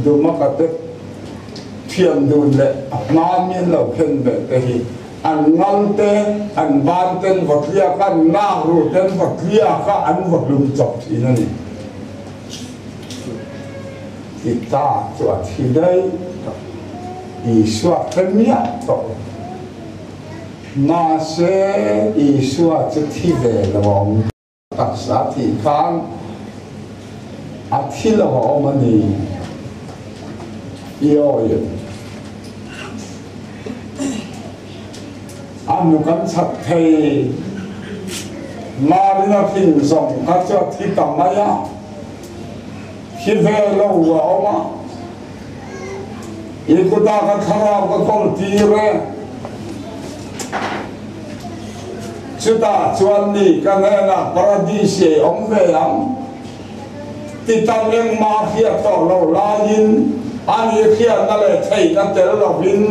Dumaka te thian dun leh a hma min lo khen beh te hi an ngal te, an ban ten va tliak a, an nak ru ten va tliak a, an va hlum chawp thin a ni. Ti ta chu a thi daih tawh. Isua hre miah tawh lo. Mahse, Isua chu thi ve lo a awm. Taksa thih khan a thi lo a awm a ni. I awi a nu kan chhat thei. Marina hrin zawng kha chu a thi ta mai a, thi ve lo a awm a. I kutah ka thlarau ka kawl tir e. Chutah chuan ni ka hnenah paradis ei awm ve ang ti tam engmah hriat tawh lo laiin ani hriatna leh theihna tel lovin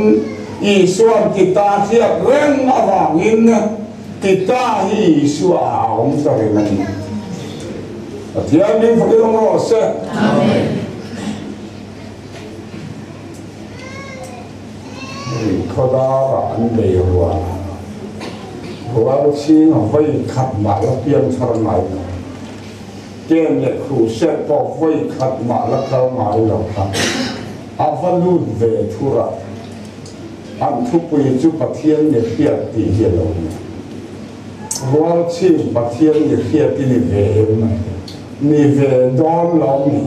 Isua'n Tita hriat reng avangin Tita hi Isua ah a awm ta reng a ni. Pathian min fakin awm rawh se. Amen. Khawdara an bei rual a, rual chhing a vawi khat mah la piang thar ngai lo. Ken leh Crusade pawh vawi khat mah la kal ngai lo kha a va lut ve thur a, an thupui chu Pathian ni hriat tih hi a lo ni. Rual chhing Pathian ni hriat i ni ve em? Ni ve dawn lo mi?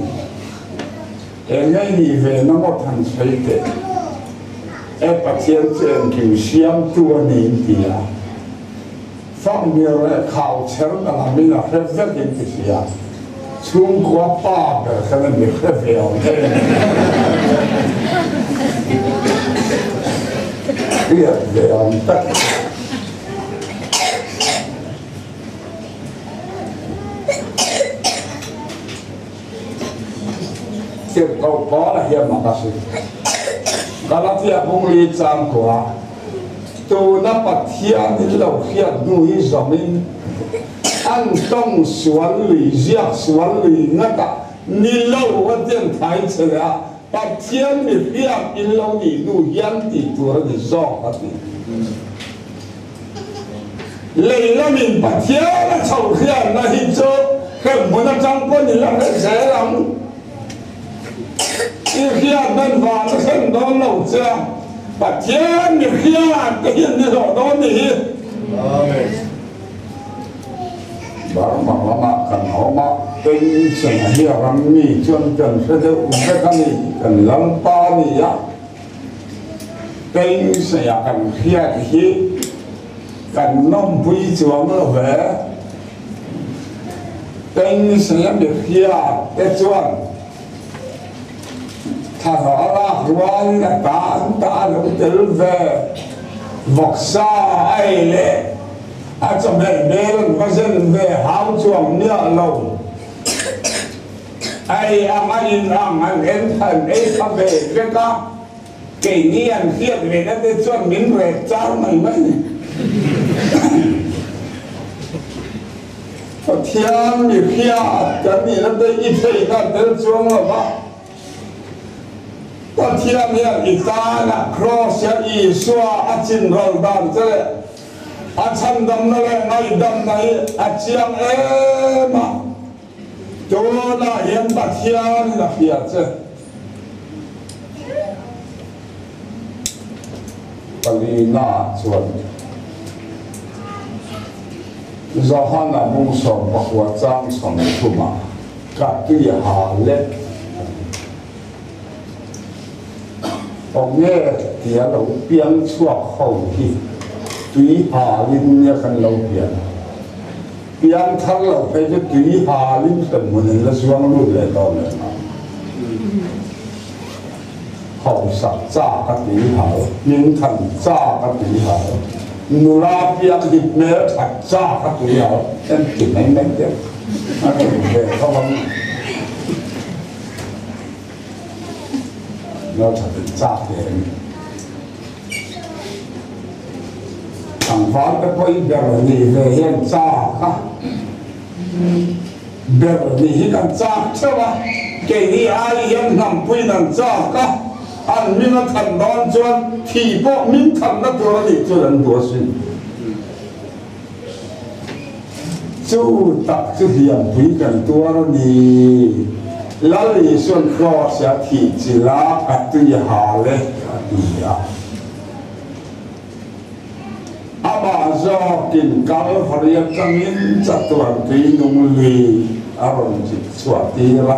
Eng nge nih ve na ngawt han sawi teh. E Pathian chu engkim siamtu a ni in ti a, Fakmir leh khau cher na lam in a hre vek in ti si a, chhungkua pa ber khan a mi hre ve awm em? Hriat ve awm tak. Tirhkoh Paula hian mak a hrilh. Galatia bungli chang kua, Tuna Pathian in lo hriat hnu hi zawmin an tawng sual lui, ziak sual lui ngatah ni lo a tiang thai che leh a, Pathian mi hriat in lo nih hnu hian tih tur a ni zawk a ti. Lei lamin Pathian a chhoh hriatna hi chu hremhmun atang pawn i la hre zel ang. I hriat dan van a thlen dawn lo che a, Pathian mi hriat te hian ni hlawh dawn ni hi. Amen. Burma lamah kan awm a, Pension a hi a ram mi chuan kan hre deuh vek a ni, kan Lalpa a ni a. Pension a kan hriat hi kan nawmpui chuang lo ve. Pension a mi hriat te chuan. Thlarau a lak rualin a tan ta a lo tel ve. Vawksa a ei leh a chawhmeh bel an va zen ve hau chuang miah lo. A ei ang a in ang an en an ei kha ve vek a, keini an hriat ve na te chuan min rek char mai mai ni. Pathian mi hriat kan nihna te i theihna tel chuang lo va, Pathian hian i tana Kraws hian Isua a chinral dan che leh a chhandamna leh ngaihdamna hi a chiang em a, tunah hian Pathianin a hria che. Palina chuan Johana bung 19 chang 30 ah ka tui ha lek a ti. Aw nge tia lo piang chhuak ho hi tui halin nia kan lo pian a, piang thar lo phei chu tui halin hremhmun in la zuang lut leh dawn leh nghal. Hausak chak a tui hal, hmingthan chak a tui hal, nula piang hip hmel that chak a tui hal, en ti mai mai te a tui ve tho ang. Hmel that in chak ve a ni. Tlangval te pawh i ber nih ve hian chak a. Ber nih hi kan chak theuh a, keini ai hian hnampuiin an chak a, an min a than dawn chuan thi pawh min thanna tur a nih chuan an duh asin. Chu tak chu hliampui kan tuar a ni. Lal Isuan Kraws a thih chilh a, ka tui hal e a ti a. Amah zawkin Kalvari atangin chatuan tui nung lui a rawn chip chhuah tir a.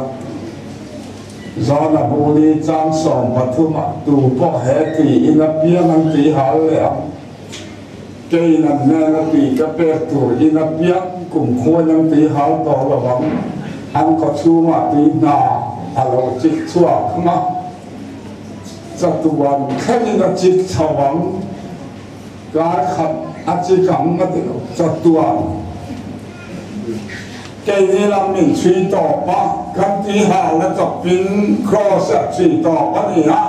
Zona Buli chang 13 ah tu pawh he tui in apiang an tui hal leh ang. Keiin an hnena tui ka pek tur in apiang kumkhuain an tui hal tawh lo ang. An kawchhungah tui hna a lo chip chhuak ang a. Chatuan thlengin a chik chho ang, kar khat a chik ang a ti lo, chatuan keini lam min chhui tawp a, kan tui halna chawpin kraws a chhui tawp a ni a,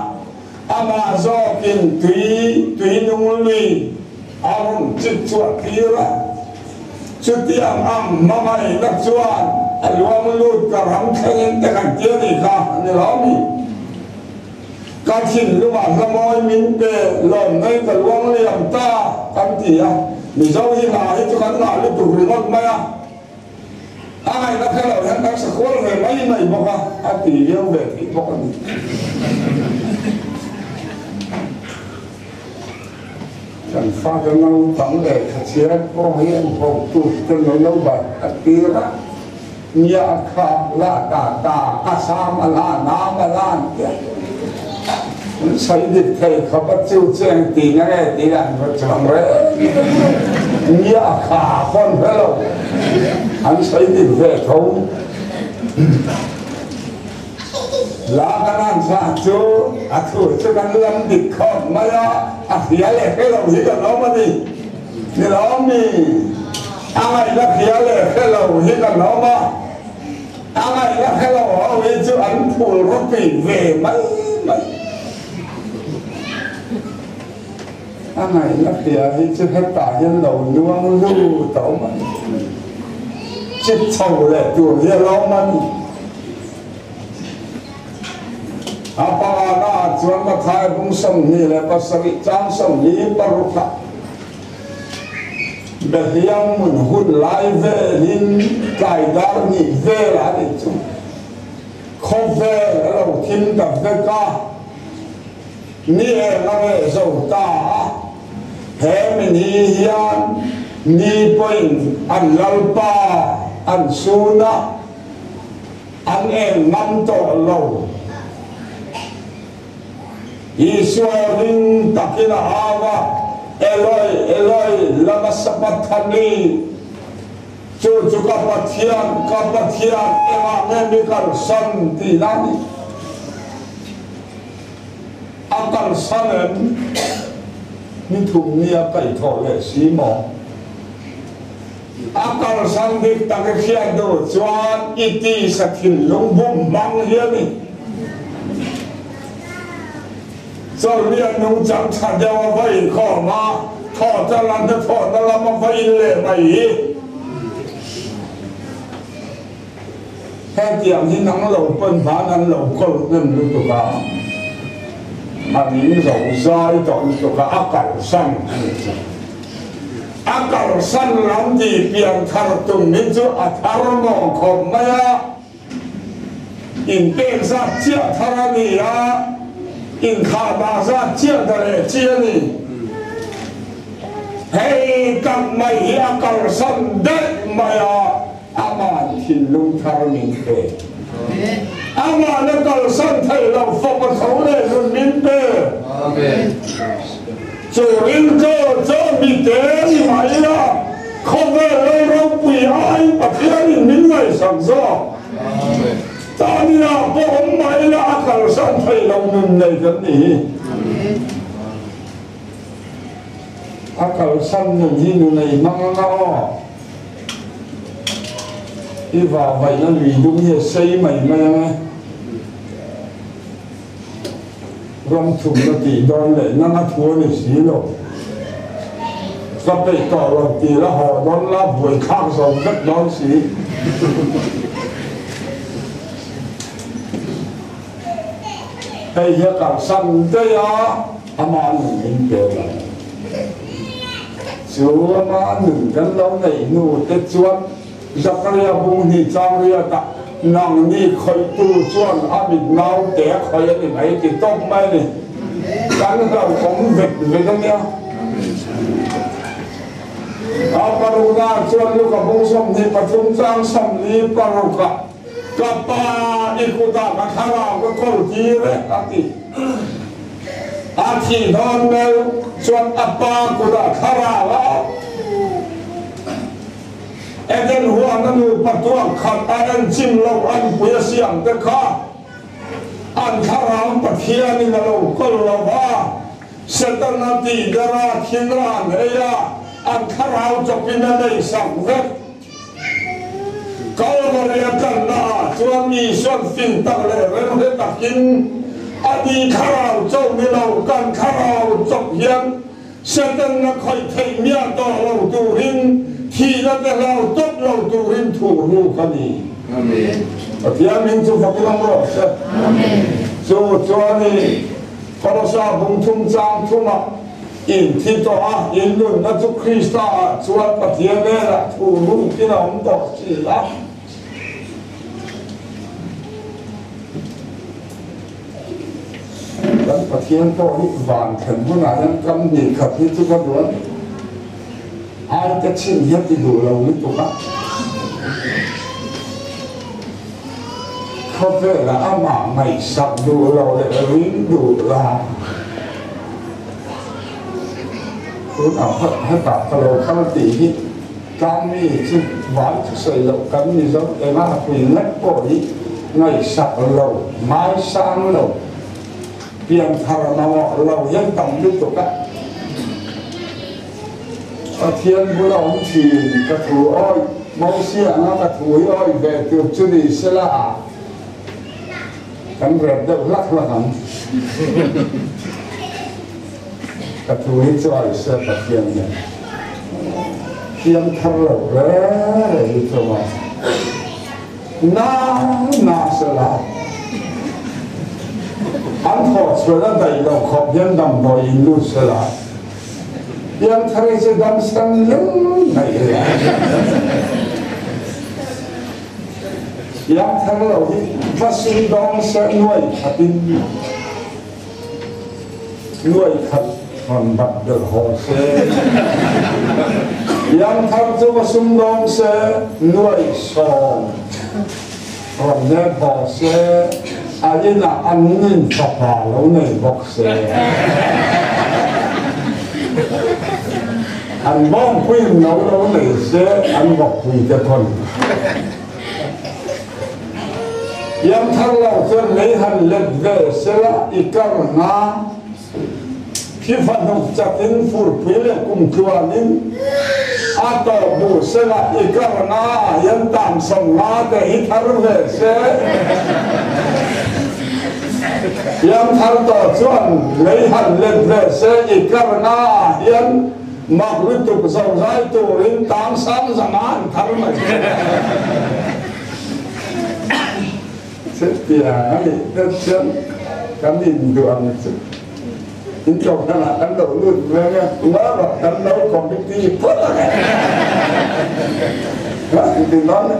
amah zawkin tui tui nung lui a rawn chik chhuah tir a, chutiang ang hmangaihna chuan a luang lut ka ram thlengin te kan ti a nih kha a ni lo mi. Ka thinlungah hla mawi min pe, lawmnei ka luang liam ta kan ti a, Mizo hi hla hi chu kan ngah lutuk ringawt mai a, a ngaihna kha lo hian kan sakual ve mai mai bawk a, a ti viau ve theih bawk a ni. Kan fate naupang lehkha chhiar pawh hi an hotu te lo bat a tir a. Nia kha la ta ta a sam a la nam a lan te an sawi dik thei khawp a chu chu eng ti na nge tih an va chuang reng nia kha pawn hre lo an sawi dik ve tho la kan an sa chu a thu chu kan lam dik khawp mai a a hria leh hre lo hi kan awm a ni ni lo mi. A ngaihna hria leh hre lo hi kan awm a, a ngaihna hre lo ho hi chu an phul rawpui ve mai mai. A ngaihna hria hi chu hetah hian lo nuang lut a awm a ni. Chip chho leh tur hi a lo awm a ni. A pangana chuan Mathai bung 27 chang 46 ah Behliang hmun hun lai velin tlai dar nih vel a nih chu khawvel a lo thim ta vek a, ni eng a reh zo ta a, he mi ni hian ni pawhin an lalpa an sun a, an eng ngam tawh lo. Isua ring takin a au a, Eloi, Eloi, lama sabathani? Chu chu ka Pathian, ka Pathian, engah nge mi kalsan? tihna a ni. A kalsan em? Ni thum ni a kaihthawh leh si maw? A kalsan dik tak i hriat duh chuan i tisa thinlung bum hmang hi a ni. Chawlhriat nungchang tha deuh a va inkhawm a, thawhna lam te thawhna lam a va in leh mai hi. Hetiang hi nang lo pawn hman an lo kawl hnem lutuk a, a ning zo zai tawh lutuk a, a kalsan a ni chu. A kalsan lam tih pian thar tum hi chu a thar mawng khawp mai a, inpek zat chiah thar a ni a, inkhah dah zat chiah dah leh chi a ni. Hei tak mai hi a kalsan daih mai a. Aman thinlung thar min pe. Aman a kalsan thei lo fapa tho leh nun min pe. Chu rilru chu mite ni mai la, khawvel lo ropui ai Pathianin min ngaihsak zawk. Tania pawh awm mai la a kalsan thei lo nun nei kan ni hi. A kalsan nun hi nu nei mang anga aw. I va vaihna lui dum hi a sei mai mai ang e. Ram thumna tih dawn leh nang a thu a ni si lo. Ka peih tawh lo tih la haw dawn la buai thlak zo vek dawn si. Hei hi a kalsan daih a, amah nun min pe lo. Chu amah nun kan lo neih hnu te chuan Zakaria bung hnih chang riatah nangni khawihtu chuan a mit naute a khawih a ni mai ti tawp mai a ni. Kan hlauhawm vet vet a nia. A paruknaah chuan Luka bung 23 chang 46ah Ka pa i kutah ka thlarau ka kawl tir e, a ti. A thih dawn meuh chuan a pa kutah thlarau a awm. Eden huan a nupa tuak khat a enchim loh an pui a siam te kha an thlarau Pathianin a lo kawl lo va, Setana tih der a thil a an ei a, an thlarau chawpin a neihsak vek. Kalvari a tlanna ah chuan mi sawn fin tak leh remhre takin a ni thlarau cho ni lo kan thlarau chawp hian Satan na khawih theih miah tawh lo turin thihna te hlau tawp lo turin thu ruk a ni. Pathian min chu fakin awm rawh se. Chu chuan i Kolosa bung thum chang thumah In thi tawh a, in nunna chu Krista ah chuan Pathian hnenah thu rukin a awm tawh si a. Kan Pathian pawh hi van thlen hunah hian kam hnih khat hi chu ka duh a ni. Ai te chhin hi a ti duh lo lutuk a. Khawvelah amah ngaihsak duh lo leh ring duh la. Tunah phawt hetah ka lo kal tih hi tlangmi chu vai thusawi loh kan ni zo eng a pui ngat pawh hi ngaihsak lo, ngaisang lo, pianthar mamawh lo hian tam lutuk a. Pathian bula awm thin ka thu awih, Mosia anga ka thu hi awih ve tur chu ni sela kan rep deuh hlak hlak ang. Ka thu hi chu awih se Pathian hian thiam thar lo re re hi chu maw na na sela an thawh chhuah a daih loh khawp hian damdawi in lut sela. Piangthar hi chu dam san lung mai le. Piangthar lo hi va sumdawng se nuai khat in nuai khat rawn bat belh haw se. Piangthar chu va sumdawng se nuai sawm rawn nek haw se. A inah an nin fapa lo nei bawk se. An bawngpuiin no lo nei se, an vawkpui te pawn. Piangthar lo chuan lei han let ve sela i kar hna. Khi fa hnuk chatin furpui leh kumtluanin a tawp duh sela i karna ah hian tang 50 te hi thar ve se. Piangthar tawh chuan lei han let ve se i karna ah hian mak lutuk zozai turin tang sang zanga an thar mai. Chutiang a nih te chuan kan induh ang chu in kohhranah kan lo lut veng a, tumah kan lo committee phawt ang e. Kan ti dawn e,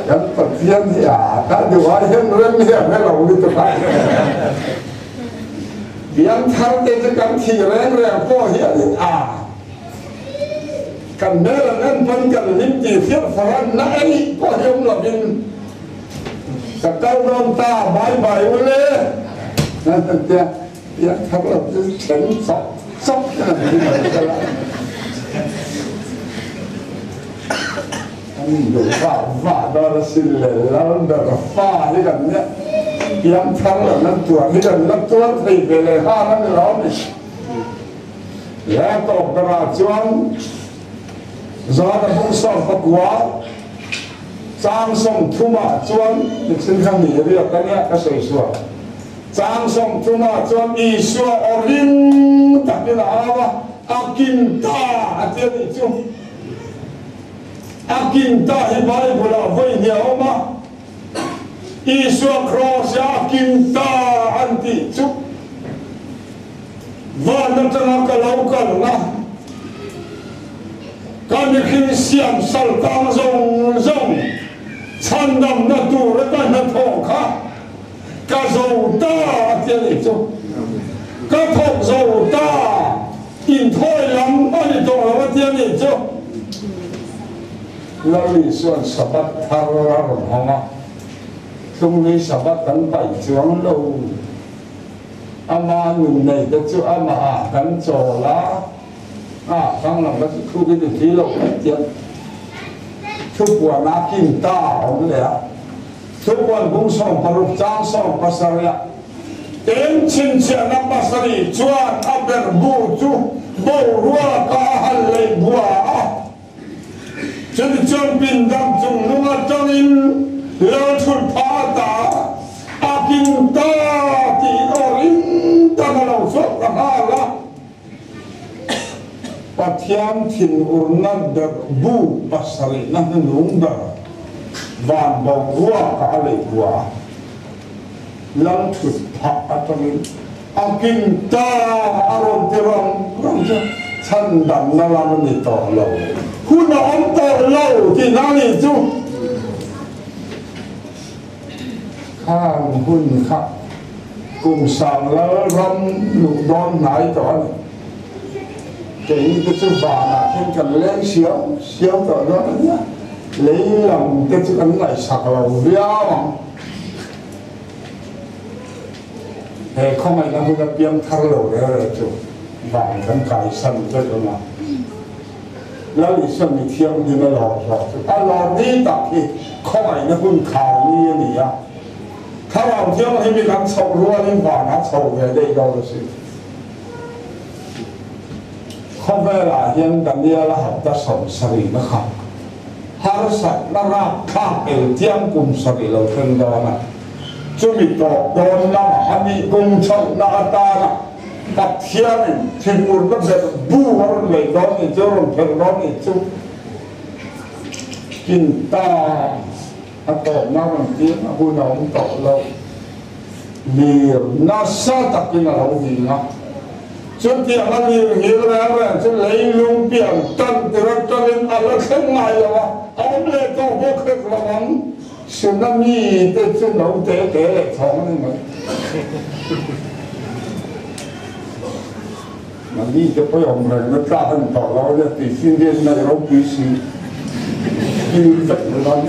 kan Pathian hi a ta duh ai hian rem hi a hre lo lutuk a. Piangthar te chu kan thih reng reng pawh hi a ni a. Kan hmel an en pawn kan hlim tih hriat faran na eih pawh hi awm lovin Ka kal dawn ta, bye bye u le. Tia pian thar lo chu then chawp chawp hian an ti mai zel a. An induh vah vah dawn asin le, lal ber fa hi kan nia, pian thar lo nan tuar hi kan la tuar thei ve leh nghal a ni lo a ni. Le tawp berah chuan Zan a bung 19 chang 30 ah chuan mihring kha ni riak a nia ka sawi sual. Chang 30 ah chuan Isua aw ring takin a au a, a kin ta a ti a nih chu. A kin ta hi Bible ah vawi hnih a awm a, Isua kraws ah a kin ta an tih chu. Van atanga ka lo kalna ka mihring siam sal tang zawng zawng chhandamna tura ka hnathawh kha ka zo ta a ti a nih chu. Ka thawk zo ta, inthawi lam a ni tawh lo a ti a nih chu. Lal Isua'n Sabbath thar a rawn hawng a, Tlungni Sabbath kan paih chuang lo. Ama nun nei te chu amah ah kan chawl a, a thlang lam kha chu thu hi ti thi lo mai chiah. Thupuan ah kin ta a awm leh a, thupuan bung 16 chang 17 ah eng chhinchhiahna pasarih chuan a ber bu chu boruak ah a hal leh bua a. Chumi chuan pindan chung hnung atangin Lalthutpha ata a kin ta tih aw ring tak a lo chhuak ta nghal a. Pathian thinurna ber bu pasarihna hnunung ber van boruakah a lei bua a, Lalthutpha atangin A kin ta a rawn ti rang rang chu chhan damna lam a ni tawh lo. Hun a awm tawh lo tihna a nih chu. Khang hun kha kum sang lal ram luh dawn hnai tawh a ni. Keini te chu vanah khian kan leng siau siau tawh dawn a nia. Lei lam te chu kan ngaihsak lo viau ang. He khawngaihna hun a piang thar lo rel rel chu van kan kaisan vek ang a. Lal Isua mi thianghlim a lawm hlawh chu a lawm ni tak hi khawngaihna hun khar ni a ni a. Thlarau Thianghlim hi kan chhoh rualin van a chho ve daih dawn a si. Khawvelah hian Daniel a hapta 70 na kha harsatna rapthlak el tiang kum 70 lo thleng dawn a. Chumi tawp dawn lamah a nih kum chhohna atana Pathianin thinurna ber bu a rawn lei dawn ni chu, a rawn phelh dawn ni chu kin ta a tawpna a rawn tir a hun a awm tawh lo. Lir nasa takin a lo nghing a, chutiang a lir nghing reng reng chu leilung pian tan tir atangin a la thleng ngai lo a, a awm leh tawh bawk hek lo ang. Tsunami te chu no te te leh chhawng a ni mai. Nami te pawh i awm reng na tlak a ni tawh lo a nia tih Indian na i ropui si kil vek mai dawn.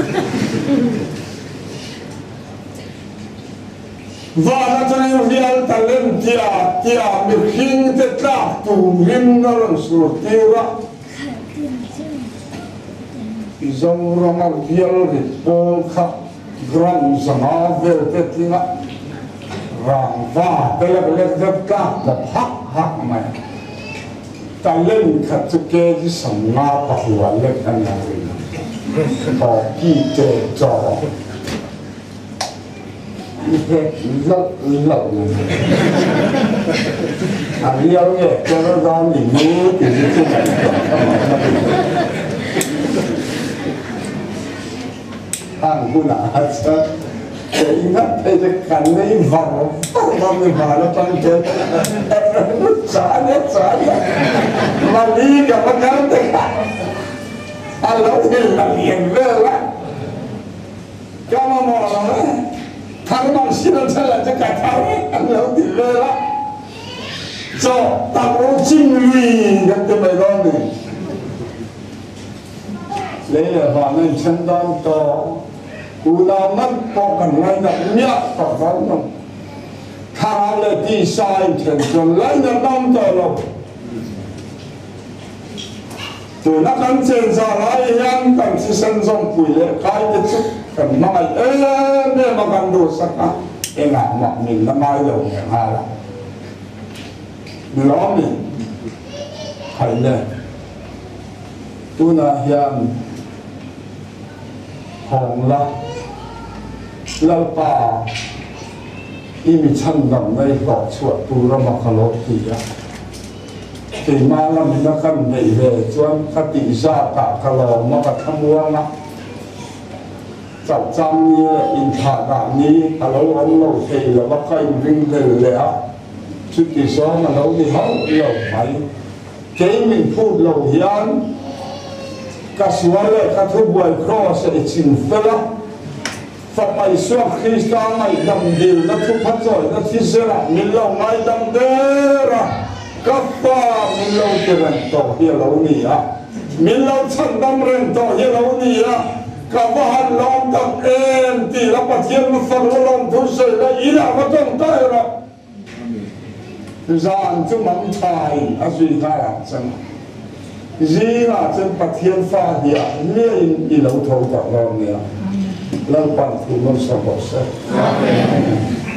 Van atangin rial talent tia tia mihring te tlak turin a rawn sur tir a. Mizorama rial rit pawl kha gram 500 vel te tlinga rangva te lek lek deuh tlak ta phak. hak mai. Talent khat chu kg 59 lek a ni ang rin. Tawki te chaw i hek lalh lalh mai. A riau nge ker dawn i nu ti hi chu ngaihtuah ka mamawh na bik lo. Hang hunah a chuan kei ngat phei chu kan nei var var dawn ni van atang khian chana chana mali ka va kal te kha a lo in la lian vel a ka mamawh lo e thar mang sila chala chu ka thar an lo ti vel a chaw tak ro ching lui kan ti mai dawn ni. Lei leh van a inthen dan tawh. Unau ngat pawh kan ngainat miah tawh dawn lo. Thlarau leh tisa a inthen chuan lainat dam tawh lo. Tuna kan chenza lai hian kan thisen zawmpui leh kaite chu kan hmangaih em em a kan duhsak a, engah mah min la ngai lo nge nghal a. Ni lawm ni? Khaile. Tunah hian hawng la, Lalpa, i mi chhandam nei hlawh chhuah tur a mak a lo ti a. Keimah lamin a kan neih ve chuan ka tih zatah ka lawm a, ka thlamuang a. Chauhchang ni leh inthlahdah ni a lo awm lo thei lo a, ka inringhlel leh a, chuti zawng a lo ni hauh lo mai. Kei min phut lo hian ka sual leh ka thubuai kraws a i ching fel a, Fapa Isua Krista ngaihdam dilna thupha chawina thisela min lo ngaidam der a, ka fa min lo ti reng tawh hi a lo ni a, min lo chhandam reng tawh hi a lo ni a, ka va han lawm tak em tih la Pathian va fak la lawm thu sawi la inah va tawngtai rawh. Zan chu mang thain a zui nghal ang chang a. Zingah chuan Pathian fa hliah hliahin i lo tho tawh dawn nia. Lalpan thu nawm sawm rawh se. Amen.